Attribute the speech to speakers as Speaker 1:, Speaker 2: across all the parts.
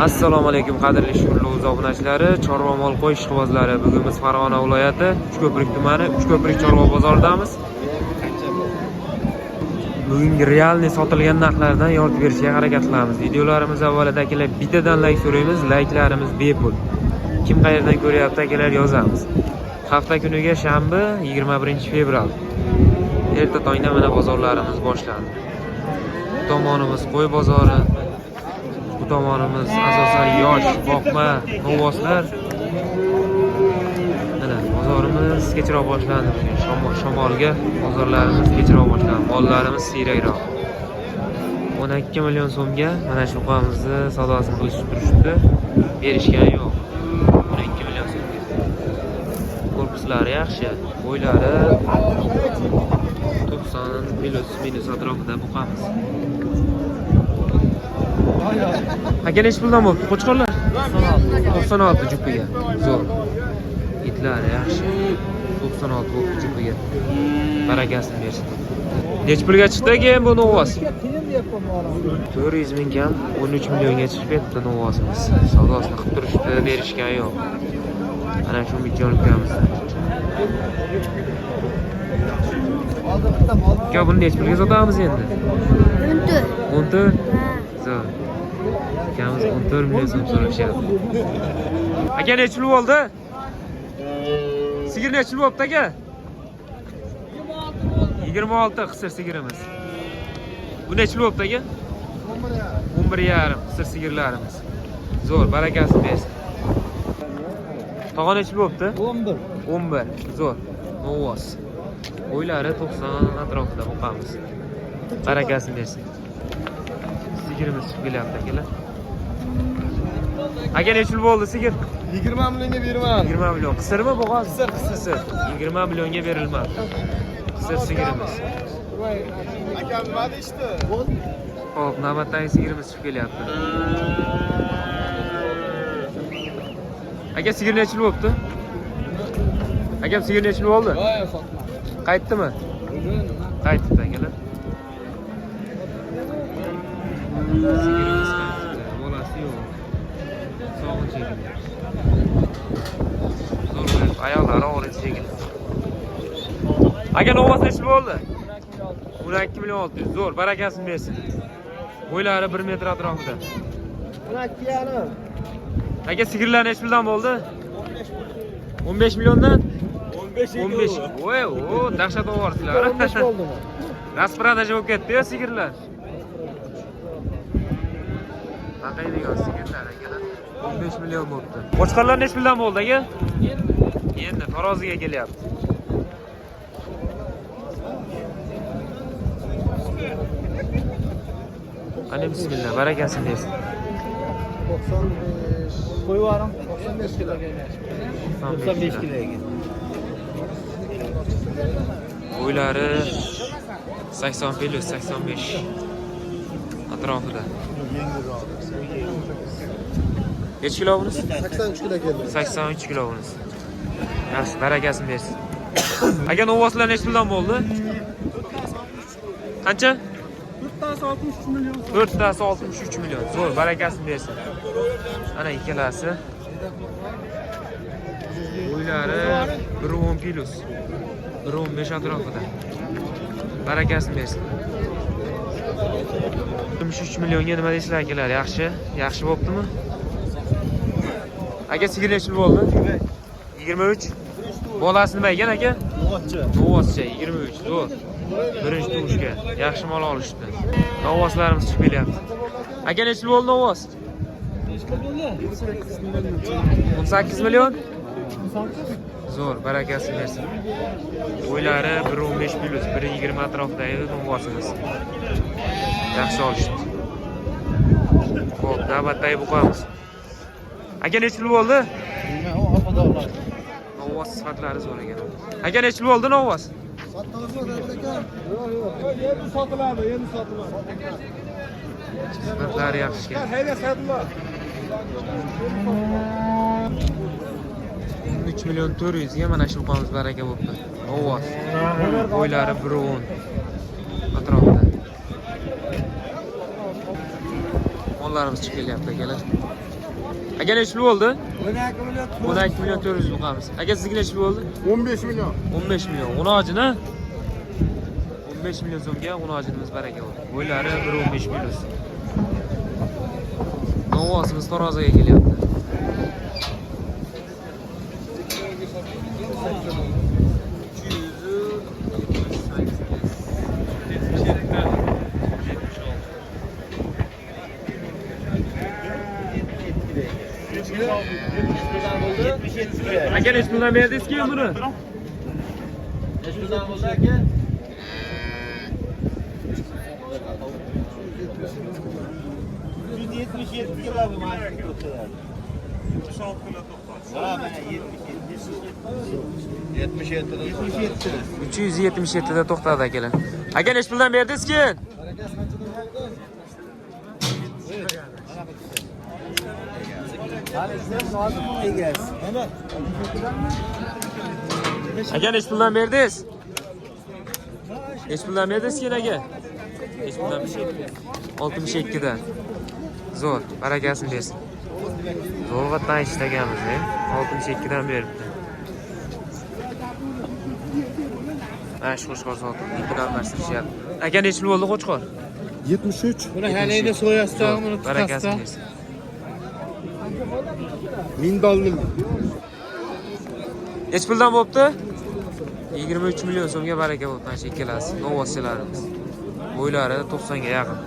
Speaker 1: Assalomu alaykum qadrli Shurli o'z obunachilari, chorva mol qo'y ishqibozlari. Bugun biz Farg'ona viloyati Uchko'prik tumani Uchko'prik chorva bozoridamiz. Bugungi realniy sotilgan narxlardan yoritib berishga harakat qilamiz. Videolarimiz avvalida akalar bittadan layk so'raymiz, layklarimiz bepul. Kim qayerdan ko'ryapti akalar yozamiz. Hafta kuniga shanba 21 fevral. Erta tongda mana bozorlarimiz boshlandi. Bu tomonimiz qo'y bozori, bu tomonimiz asosan yosh, boqma, novvoslar. Mana bozorimiz kechroq boshlandi bugun. Shamolga bozorlarimiz kechroq boshlandi. Mollarimiz siyrakroq. 12 million so'mga mana shu buqamizni savdosini qilishib turishibdi. Berishgani yo'q. 12 million so'mga. Korpuslari yaxshi, bo'ylari 90 плюс минус atrofida buqamiz. Aka, nechi puldan bo'libdi qo'chqorlar? 96 jupiga. Zo'r. Etlari yaxshi. 96 bo'libdi jupiga. Barakasini bersin. Nechi pulga chiqdi keyin bu novvos? 400 ming kam, 13 millionga chiqib ketdi novvosimiz. Savdosini qilib turishdi, berishgani yo'q. Ana shu Umidjon ukamiz. Aka, buni nechi pulga sotamiz endi?
Speaker 2: 14.
Speaker 1: 14? Zo'r. Ukamiz 14 million so'm so'rashyapti. Aka, nechi pul bo'ldi? Sigir nechi pul bo'libdi aka? 26 qisir sigirimiz. Bu nechi pul bo'libdi aka? 11,5 qisir sigirlarimiz. Zo'r, barakasini bersin. Tog'a, nechi pul bo'libdi?
Speaker 3: 11.
Speaker 1: 11. Zo'r. Novvos. Bo'ylari 90 atrofida buqamiz. Barakasini bersin. Sigirimiz chiqib kelyapti akalar. Aka, nechi pul bo'ldi sigir?
Speaker 3: 20 millionga beraman.
Speaker 1: 20 million. Qisirmi bo'g'oz?
Speaker 3: Qisir, qisir.
Speaker 1: Qisir. 20 millionga berilmadi. Qisir sigirimiz.
Speaker 3: Akam nima deyishdi?
Speaker 1: Xo'p, navbatdagi sigirimiz chiqib kelyapti. Aka, sigir nechi pul bo'libdi? Akam, sigir nechi pul bo'ldi?
Speaker 3: Yo'q, sotma.
Speaker 1: Qaytdimi? Qaytibdi akalar. Sigirimiz qaytibdi. Bolasi yo'q. Sog'in shekilli. Zo'r bo'libdi. Oyoqlari og'riydi shekilli. Aka, novvos nechi pul bo'ldi? 12 million 600. Zo'r, barakasini bersin. Bo'ylari 1 metr atrofida.
Speaker 3: 12,5.
Speaker 1: Aka, sigirlar nechi puldan bo'ldi? 15 milliondan?
Speaker 3: 15.
Speaker 1: 15. Voy, o, dahshat ovorsizlar.
Speaker 3: 15 bo'ldimi?
Speaker 1: Распродажа bo'lib ketdi-ya sigirlar. Taqaydigan sigirlar akalar. 15 million bo'libdi. Qo'chqorlar nechi puldan bo'ldi aka? Endi taroziga kelyapti. Qani bismillah, barakasini bersin.
Speaker 3: 95. Qo'yib yuboring. 95 kilo.
Speaker 1: 95 kilo. Bo'ylari 80 плюс 85 atrofida. Nechi kilo bunisi?
Speaker 3: 83 kilo keldi.
Speaker 1: 83 kilo bunisi. Yaxshi, barakasini bersin. Aka, novvoslar nechi puldan bo'ldi? Qancha?
Speaker 3: To'rttasi 63 million.
Speaker 1: To'rttasi 63 million. Zo'r, barakasini bersin. Ana ikkalasi. Bo'ylari 1.10 плюс. 1.15 atrofida. Barakasini bersin. 63 millionga nima deysizlar akalar? Yaxshi? Yaxshi bo'ptimi? Aka, sigir nechi pul bo'ldi? 23. Bolasi nima ekan aka?
Speaker 3: Novvoschi.
Speaker 1: Novvoscha 23. Zo'r. Birinchi tug'ishga yaxshi mol olishdi. Novvoslarimiz chiqib kelyapti. Aka, nechi pul bo'ldi novvos?
Speaker 3: Nechi pul bo'ldi?
Speaker 1: 18 million? Zo'r, barakasini bersin. Bo'ylari 1.15 плюс, 1.20 atrofidagi novvosimiz. Yaxshi olishdi. Xo'p, navbatdagi buqamiz. Aka, nechi pul bo'ldi? Novvos sifatlari zo'r ekan. Aka, nechi pul bo'ldi novvos?
Speaker 3: Yo'q, yo'q. Endi sotiladi, endi sotiladi.
Speaker 1: Sifatlari yaxshi ekan.
Speaker 3: Hayda sotiladi.
Speaker 1: 13 million 400 ga mana shu buqamiz baraka bo'libdi. Novvos. Bo'ylari 1.10 atrofida. Mollarimiz chiqib kelyapti akalar. Aka nechi pul bo'ldi?
Speaker 3: 12 million.
Speaker 1: 12 million 400 buqamiz. Aka sizniki nechi pul bo'ldi?
Speaker 3: 15 million.
Speaker 1: 15 million. 10 ha? 15 million so'mga 10 baraka bo'ldi. Bo'ylari 1.15 plus. Novvosimiz taroziga kelyapti. Aka nechi puldan berdingizki buni?
Speaker 3: Nechi puldan bo'ldi aka? 177 kilo bu mashina to'xtayapti. 76 kilo to'xtatdi. Ha, mana 77. 77.
Speaker 1: 377 da to'xtadi akalar. Aka nechi puldan berdingizki? Aka nechi puldan berdingiz? Nechi puldan berdingiz keyin aka? Nechi puldan? 62 dan. Zo'r, barakasini bersin. Zo'rg'atdan ishlaganmiz, 62 dan beribdi. Mana shu qo'chqor sotib, ipini almashtirishyapti. Aka nechi pul bo'ldi qo'chqor?
Speaker 3: 73.
Speaker 2: Buni haligi so'yasida buni
Speaker 1: Barakasini
Speaker 2: tutasida.
Speaker 1: bersin.
Speaker 3: 1000 dollar.
Speaker 1: Nechi puldan bo'pti? 23 million so'mga baraka bo'libdi mana shu ikkalasi, novvoschilarimiz. Bo'ylari 90 ga yaqin.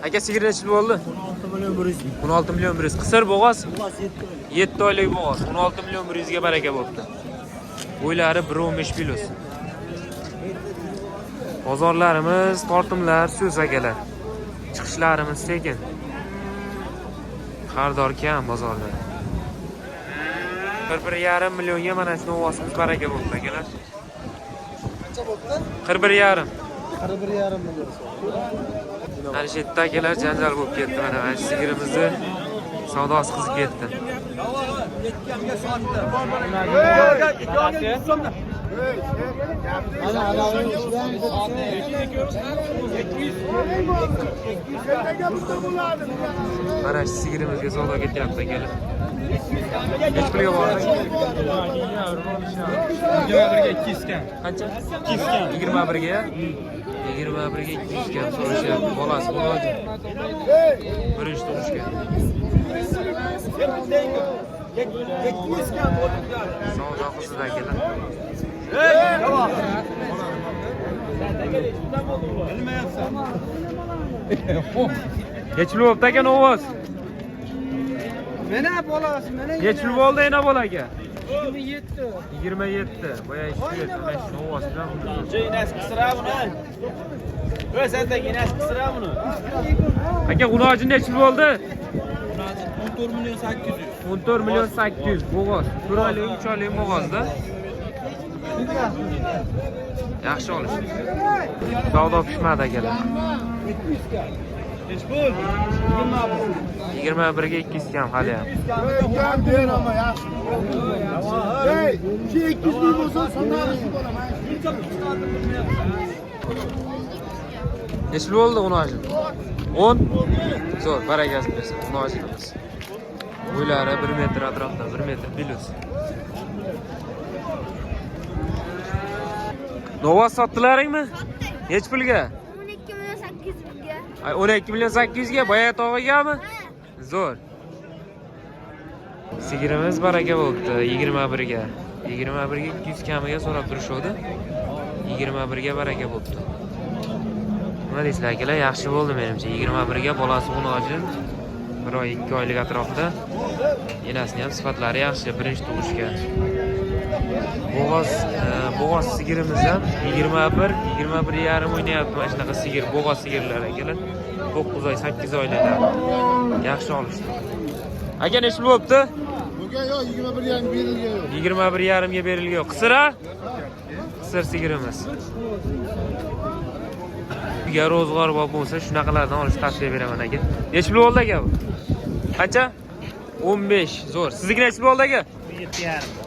Speaker 1: Aka sigir nechi pul bo'ldi?
Speaker 3: 16 million 100 ming.
Speaker 1: 16 million 100. Qisir bo'g'oz 7 oylik bo'g'oz. 16 million 100 ga baraka bo'pti. Bo'ylari 1.15 plus. Bozorlarimiz tortimlar, so'z akalar. Chiqishlarimiz sekin. Xaridor kam bozorda. 41,5 millionga mana shu novvosimiz baraka bo'ldi akalar.
Speaker 3: Qancha bo'ldi?
Speaker 1: 41,5.
Speaker 3: 41,5 million so'm.
Speaker 1: Ana shu yerda akalar janjal bo'lib ketdi mana shu sigirimizni savdosi qizib ketdi.
Speaker 3: Ana ana
Speaker 1: Mana shu sigirimizga savdo ketyapti akalar. Nechi pulga bordi?
Speaker 2: 21 ga 200 kam.
Speaker 1: Qancha? 200 kam. 21 ga? 21 ga 200 kam so'rashyapti. Bolasi bo'ladi. Birinchi tug'ishgan. Savdo qizida akalar. Nechi pul bo'libdi aka ovoz?
Speaker 3: Mana bolasi, mana
Speaker 1: Nechi pul bo'ldi ena bola aka?
Speaker 3: 27.
Speaker 1: 27. Boya eshitib, mana shu ovoz bilan
Speaker 2: Enasi qisira buni. O'z aytang, enasi qisira buni.
Speaker 1: Aka g'unoji nechi pul bo'ldi?
Speaker 2: 14 million 800.
Speaker 1: 14 million 800 bo'g'oz. 1 oylik, 3 oylik bo'g'ozda. Yaxshi olish. Savdo pishmadi akalar.
Speaker 2: Nechi pul?
Speaker 1: 21 ga 200 kam hali ham.
Speaker 3: Kam beraman, yaxshi. Hey, 200 ming bo'lsa, sotamiz bo'laman.
Speaker 1: Nechi pul bo'ldi g'unoji? 10. Zo'r, barakasini bersin. G'unojimiz. Bo'ylari 1 metr atrofida, 1 metr plus. Novvoz sotdilaringmi? Nechi pulga?
Speaker 4: 12 million 800 mingga.
Speaker 1: Ay, 12 million 800 ga boya tog'agami? Zo'r. Sigirimiz baraka bo'libdi 21 ga. 21 ga 200 kamiga so'rab turishuvdi. 21 ga baraka bo'libdi. Nima deysizlar akalar, yaxshi bo'ldi menimcha. 21 ga bolasi g'unojin 1 oy 2 oylik atrofida. Enasini ham sifatlari yaxshi, birinchi tug'ishgan. Bo'g'oz, bo'g'oz sigirimiz ham 21, 21 yarim o'ynayapti mana shunaqa sigir, bo'g'oz sigirlar akalar. 9 oy, 8 oyliklar. Yaxshi olishdi. Aka nechi pul bo'libdi?
Speaker 3: Bugun yo'q, 21 yarim berilgan yo'q.
Speaker 1: 21 yarimga berilgan yo'q. Qisir a? Qisir sigirimiz. Uyga ro'zg'or bor bo'lsa, shunaqalardan olishni tavsiya beraman aka. Nechi pul bo'ldi aka bu? Qancha? 15. Zo'r. Sizniki nechi pul bo'ldi aka?
Speaker 2: 17,5.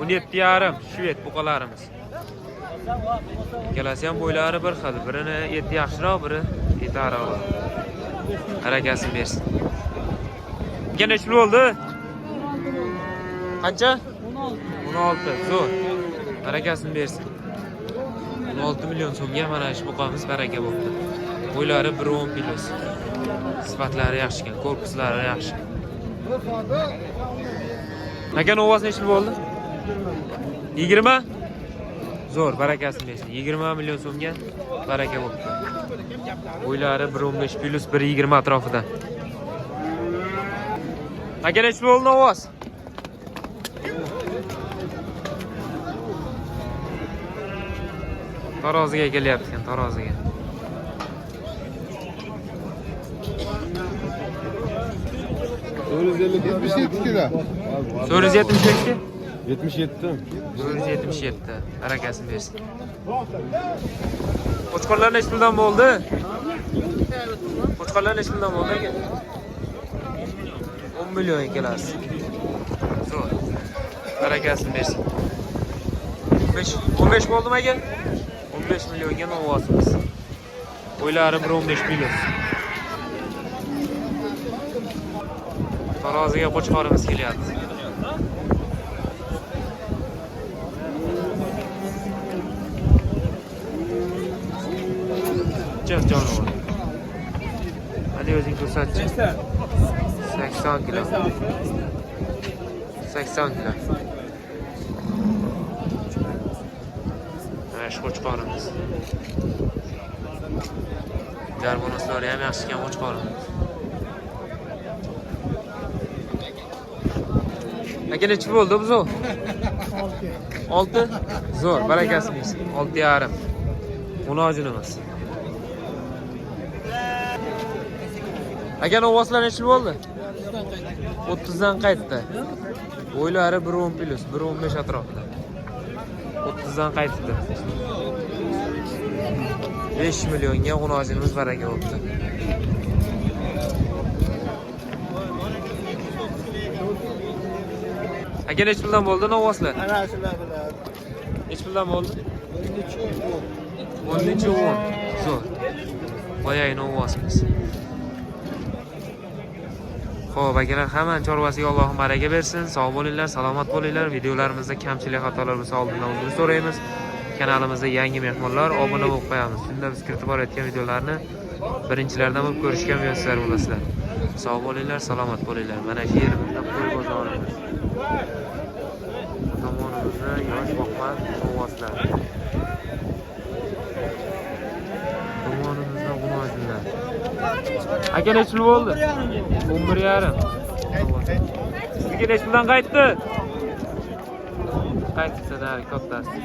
Speaker 1: 17,5 shved buqalarimiz. Ikkalasi ham bo'ylari bir xil. Birini eti yaxshiroq, biri eti ariqroq. Barakasini bersin. Aka, nechi pul bo'ldi? Qancha? 16. Zo'r. Barakasini bersin. 16 million so'mga mana shu buqamiz baraka bo'libdi. Bo'ylari 1.10 plus. Sifatlari yaxshi ekan, korpuslari yaxshi. Aka, ovoz nechi pul bo'ldi? 20? Zo'r, barakasini bersin. 20 million so'mga baraka bo'libdi. Bo'ylari 1.15 plus 1.20 atrofida. Aka, nechi pul bo'ldi ovoz? Taroziga kelyapti ekan, taroziga.
Speaker 3: 77 kilo.
Speaker 1: 472?
Speaker 5: 77.
Speaker 1: 477. Barakasini bersin. Qo'chqorlar nechi puldan bo'ldi? Qo'chqorlar nechi puldan bo'ldi aka? 10 million ikkalasi. Zo'r. Barakasini bersin. 15 bo'ldimi aka? 15 millionga novvosimiz. Bo'ylari 1.15 plus. Taroziga qo'chqorimiz kelyapti. Jiq jonivor. Hadi o'zing ko'rsatchi. 80 kilo. 80 kilo. Mana shu qo'chqorimiz. Jarbonoslari ham yaxshi ekan qo'chqorimiz. Aka, nechi bo'ldi buzov? 6. Zo'r, barakasini bersin. 6.5. Unojinimiz. Aka, ovozlar nechi bo'ldi? 30 dan qaytdi. Bo'ylari 1.10 plus, 1.15 atrofida. 30 dan qaytdi. 5 millionga g'unojinimiz baraka bo'libdi. Aka, nechi puldan bo'ldi novvoslar?
Speaker 3: Ana shular bilan.
Speaker 1: Nechi puldan bo'ldi? 10.10. Zo'r. Boyagi novvosimiz. Xo'p, akalar, hammani chorvasiga Allohim baraka bersin. Sog' bo'linglar, salomat bo'linglar. Videolarimizda kamchilik xatolar bo'lsa oldindan uzr so'raymiz. Kanalimizda yangi mehmonlar obuna bo'lib qo'yamiz. Shunda biz kiritib borayotgan videolarni birinchilardan bo'lib ko'rishga muyassar bo'lasizlar. Sog' bo'linglar, salomat bo'linglar. Mana shu yerimizda qo'y bozorimiz. Bu tomonimizda yosh boqma ovozlar. Tomonimizda g'unojinlar. Aka, nechi pul bo'ldi? 11.5. Sizga nechi puldan qaytdi? Qaytibdi, kattasi.